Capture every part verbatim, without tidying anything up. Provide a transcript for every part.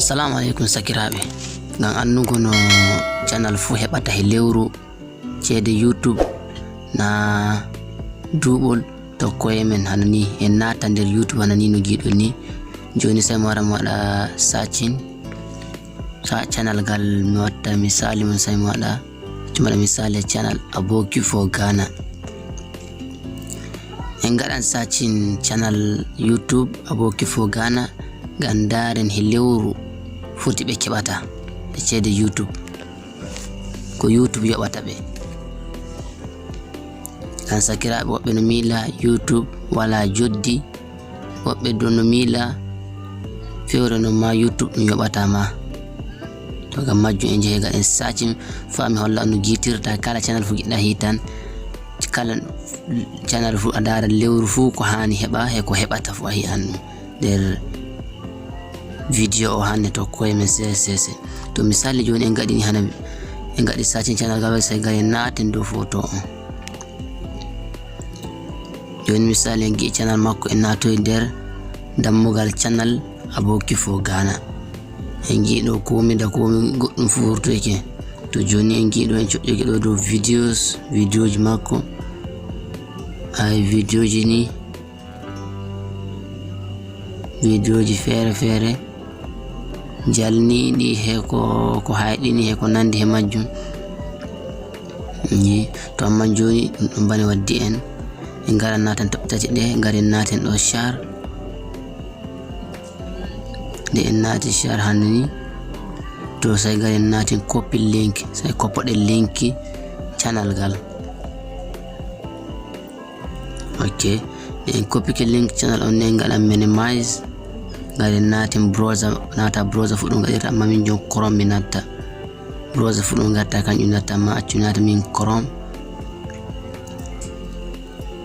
Salamu aleykum sakiraaɓe. Ngam annugo no channel fuu heɓata he lewru ceede YouTube na duuɓol, tokkoye men hano ni. En naata nder YouTube hano ni no ngiiɗon ni. Jooni sey mi wara mi waɗa searching. Sa channel gal mi watta misali mum sey mi waɗa. Accumi mi waɗa misali channel Aboki for Ghana. En ngaɗan searching channel YouTube Aboki for Ghana ngam ndaaren he lewru foti ɓe keɓata e ceede YouTube. Ko YouTube yoɓata ɓe. Ngam sakiraaɓe woɓɓe no miila YouTube walaa joddi, woɓɓe ɗon no miila fewre non ma YouTube ɗum yoɓata ma. To ngam majjum en njehi ngaɗen searching faa mi holla on no ngiitirta kala channel fuu ngiɗɗa hiitan. Kala channel fuu a ndaara lewru fuu ko haani heɓa he ko heɓata fuu a hi'an ɗum nder video o hannde tokkoye men seese seese. To misali jooni en ngaɗini hana en ngaɗi searching channel gal sey ngaren naaten dow photo on. Jooni misali en ngi'i channel makko en naatoyi nder dammugal channel Aboki for Ghana. En ngi'i ɗo komi da komi goɗɗum fuu wurtoyke. To jooni en ngi'i ɗo en coƴƴoyke ɗo dow videos, videoji makko. Ay videoji ni, videoji feere feere jalniiɗi he ko, ko hayɗini he ko nandi he majjum. Ni, to ammaa jooni ɗum ɗon bane waddi en. En ngaran naaten toɓɓe tati ɗe, ngaren naaten ɗo share. Nde en naati share hande ni, to sey ngaren naaten copy link, sey koppoɗen linki channel gal. Ok, nde en copyke link channel on ni en ngaɗan minimize, ngaren naaten browser, naata browser fuu ɗum ngaɗirta, ammaa min jooni Chrome mi natta. Browser fuu ɗum ngatta kanjum natta, ammaa accu naata min Chrome.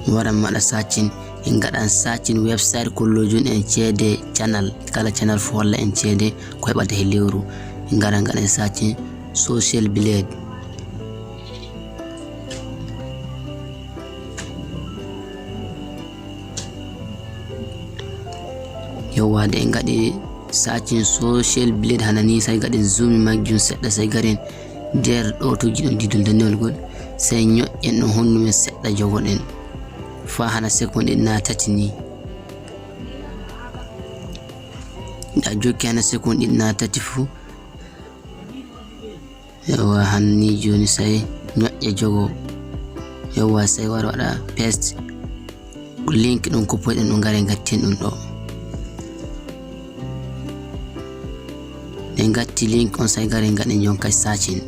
Mi wara mi waɗa searching, en ngaɗan searching website kolloyɗum en ceede channel, kala channel fuu holla en ceede ko heɓata he lewru. En ngara ngaɗen searching Social Blade. Yewwa, nde en ngaɗi searching Social Blade hana ni, sey ngaɗen zoom majjum seɗɗa, sey ngaren nder ɗo to ngiɗon diidol danewol ngol, sey nyoƴƴen ɗon hondu men seɗɗa jogoɗen. Faa hana seconde ɗiɗi na tati ni. Nde a jokki hana seconde ɗiɗi na tati fuu, yewwa, hana ni jooni sey nyoƴƴa jogo. Yewwa, sey wara waɗa paste. Link ɗum koppoyɗen ɗum, ngaren ngatten ɗum ɗo. Nde ngatti link on sey ngaren ngaɗen jooni kay searching.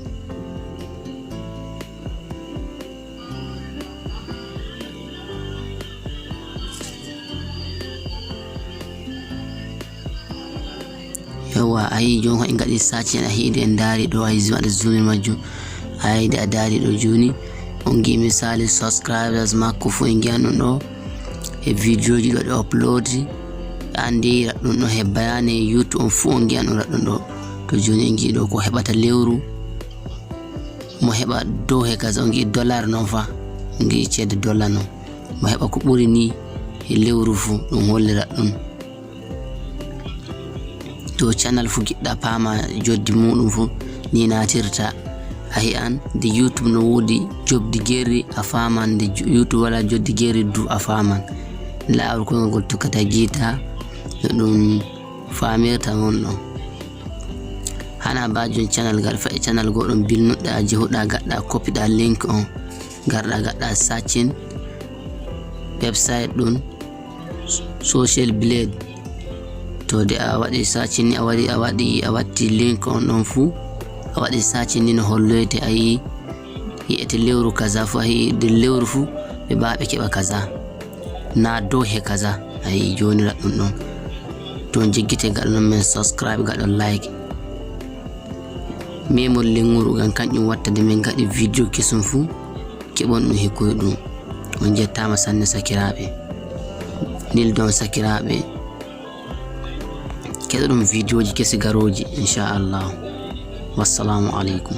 Yewwa, a yii jooni ko en ngaɗi searching, a yii nde en ndaari ɗo, a yii waɗa zoom in majjum. A yii nde a ndaari ɗo jooni, on ngi'i misali subscribers makko fuu en ngi'an ɗum ɗo. E videoji ɗo ɗe upload, ɓe anndira ɗum ɗo he bayaane YouTube on fuu on ngi'an ɗum ɗo. To jooni en ngi'i ɗo ko heɓata lewru, mo heɓa dow he kaza, on ngi'i dollar non fa, on ngi'i ceede dollar non. Mo heɓa ko ɓuri ni he lewru fuu, ɗum hollira ɗum. To channel fuu giɗɗa paama joddi muuɗum fuu, ni naatirta. A yi'an nde YouTube no woodi joddi gerri, a faaman nde ju-, YouTube walaa joddi gerri du, a faaman. Laawol koyngol ngol tokkata giita, no ɗum faamirta won ɗon. Hana ba jooni channel ngal, fa'i channel goo ɗon bilnuɗa, jehuɗa, gaɗɗa, kopiɗa link on, garɗa, gaɗɗa searching website ɗum, Social Blade. To de a waɗi searching ni, a waɗi, a waɗi, a watti link on ɗon fuu, a waɗi searching ni no holloyte, a yii, yi'ete lewru kaza fuu, a yii nder lewru fuu, ɓe mbaawa ɓe keɓa kaza. Na dow he kaza, a yii jooni raɗɗum ɗon. To on jeggite gaɗa non men subscribe, gaɗon like. Memon lennguru ngam kanƴum watta nde men ngaɗi video kesum fuu, keɓon ɗum he koyɗum. On njettaama sanne sakiraaɓe. Nildon sakiraaɓe. Keɗoɗon videoji kesi garooji, inchallahu. Wassalaamu aleykum.